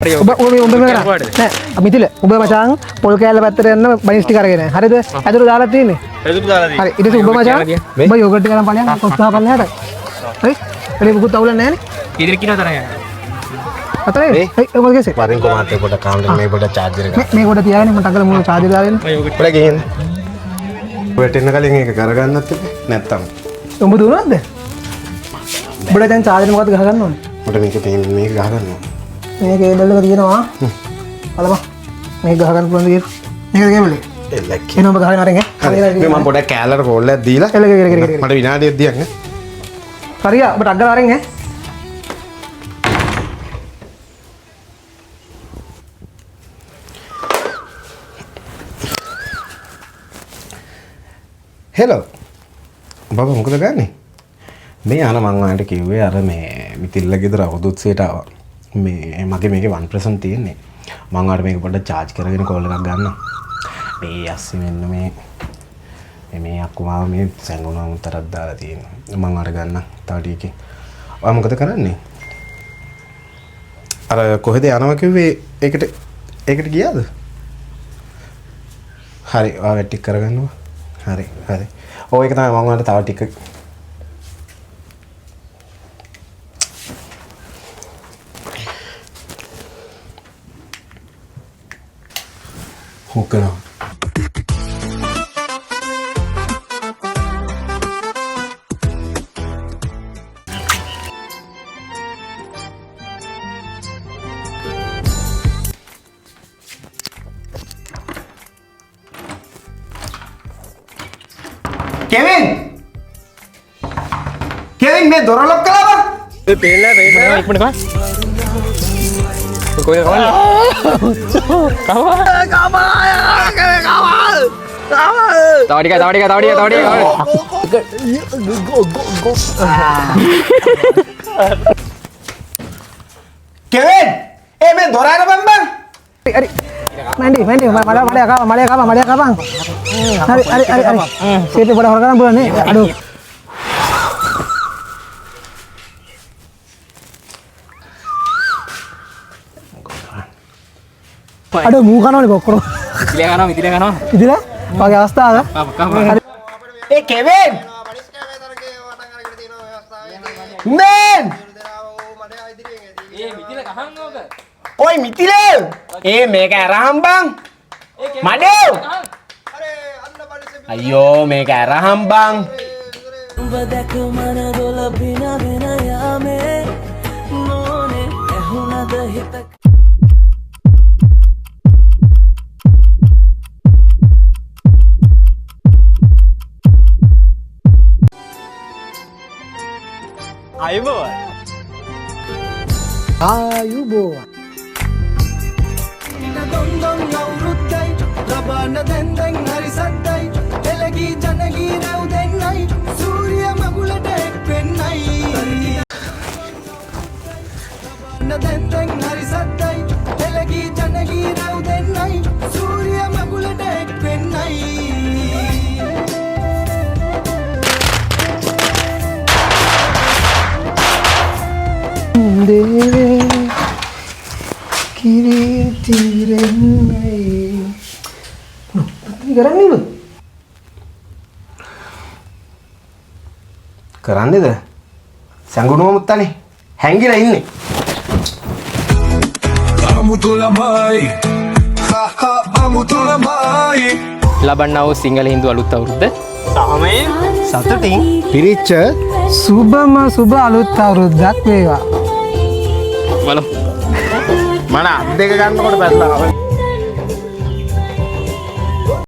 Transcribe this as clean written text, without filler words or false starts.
ඔබ ඔබ මේ උඹ මේ කරා. නෑ මිතිල උඹ මචං පොල් කෑල්ල පැත්තට යන්න බනිස් ටික අරගෙන. හරිද? ඇතුළට දාලා තියෙන්නේ. ඇතුළට දාලා තියෙන්නේ. හරි. ඊට පස්සේ උඹ මචං උඹ යෝගට් ටික අරන් ඵලයන් කොස් ගහ පල්ලෙහාට. හරි? එළි මුකුත් අවුලක් නෑනේ. ඉදිරි කිනෝ තරම් යනවා. හතරයි. හරි ඔබ කෙසේ? වරින් කොමාත් පොඩ කාමරේ මේ පොඩ චාර්ජර් එක. මේ කොට තියාගෙන මට අකල මුණ චාර්ජර් දාගෙන. පොඩ ගෙහින්න. වැටෙන්න කලින් ඒක කරගන්නත් එපා. නැත්තම්. උඹ දුවනවද? උඹට දැන් චාර්ජර් මොකද්ද ගහගන්න ඕනේ? මට මේක මේක ගහගන්න ඕනේ. මේ කේබල් එක තියෙනවා. බලමු. මේක ගහගන්න පුළුවන්ද කියලා. මේකද කේබල් එක? එල්ලක්. එන ඔබ ගහගෙන අරන් ඈ. හරි. මේ මම පොඩක් කෑල්ලට කෝල් එකක් දීලා. එල එල එල එල. මට විනාඩියක් දියන් ඈ. හරියා ඔබ ටක් ගාලා අරන් ඈ. හෙලෝ. බබා මොකද ගන්නේ? මේ අර මං ඔයාලට කිව්වේ අර මේ මිතිල්ල ගෙදර අවුරුදු උත්සවයට ආවා. මේ මගේ මේකේ 1% තියෙන්නේ. මං ඔයාලට මේක පොඩ්ඩක් චාර්ජ් කරගෙන කෝල් එකක් ගන්නම්. මේ ඇස්සේ මෙන්න මේ මේ අක්කෝ මාව මේ සැඟුණා උතරක් දාලා තියෙනවා. මං ඔයාලට ගන්නම් තව ටිකකින්. ඔයා මොකද කරන්නේ? අර කොහෙද යනවා කිව්වේ ඒකට ගියාද? හරි ඔයා වැඩ ටික කරගන්නවා. හරි හරි. ඔව් ඒක තමයි මං ඔයාලට තව ටික හොකනවා. කෙවින් කෙවින් මේ දොර ලොක් කළා බං. ඒ පේන්නේ පේන්නේ ඉක්මනට කා. කොහෙද කවන්නේ? කවා. කවා කවා. තව ටිකයි තව ටිකයි තව ටිකයි තව ටිකයි. කෙවින් ඒ මේ දොර අරපන් බං. හරි. මැන්ඩි මැන්ඩි මඩ මඩ කපන් මඩ කපන් මඩ කපන්. හරි හරි හරි හරි. සීට් පොඩ හොර කරන් පුළුවන් නේ. අඩෝ. අඩෝ මූ කනවනේ කොක්කරෝ. ඉතිල කනවා ඉතිල කනවා. ඉතිල වගේ අවස්ථාවක. ඒ කෙවින් මෙන් ඒ මිතිල කහන් ඕක. ඔයි මිතිල ඒ මේක අරහම් බං. මඩේ අයියෝ මේක අරහම් බං. උඹ දැක මන දොල පින වෙන යාමේ නෝනේ ඇහුණද හිත අයබෝවන්. ආයුබෝවන්. දොන් අවුරුද්දයි ලබන දැන් දැන් හරි සද්දයි එළගී ජනගී රැව් දෙන්නයි සූර්ය මගුලට එක් වෙන්නයි ලබන දැන් දැන් හරි සද්දයි එළගී ජනගී රැව් දෙන්නයි සූර්ය මගුලට එක් වෙන්නයි. දේවේ කිරි තීරෙන්නයි. මොකද කරන්නේ ඔබ? කරන්නේද? සැඟුණුව මුත්තනේ හැංගිලා ඉන්නේ. ලබන්නා වූ සිංහල හින්දු අලුත් අවුරුද්ද සතුටින් පිරිච්ච සුබම සුබ අලුත් අවුරුද්දක් වේවා. බලමු. මන අත් දෙක ගන්නකොට පැටලෙනවා.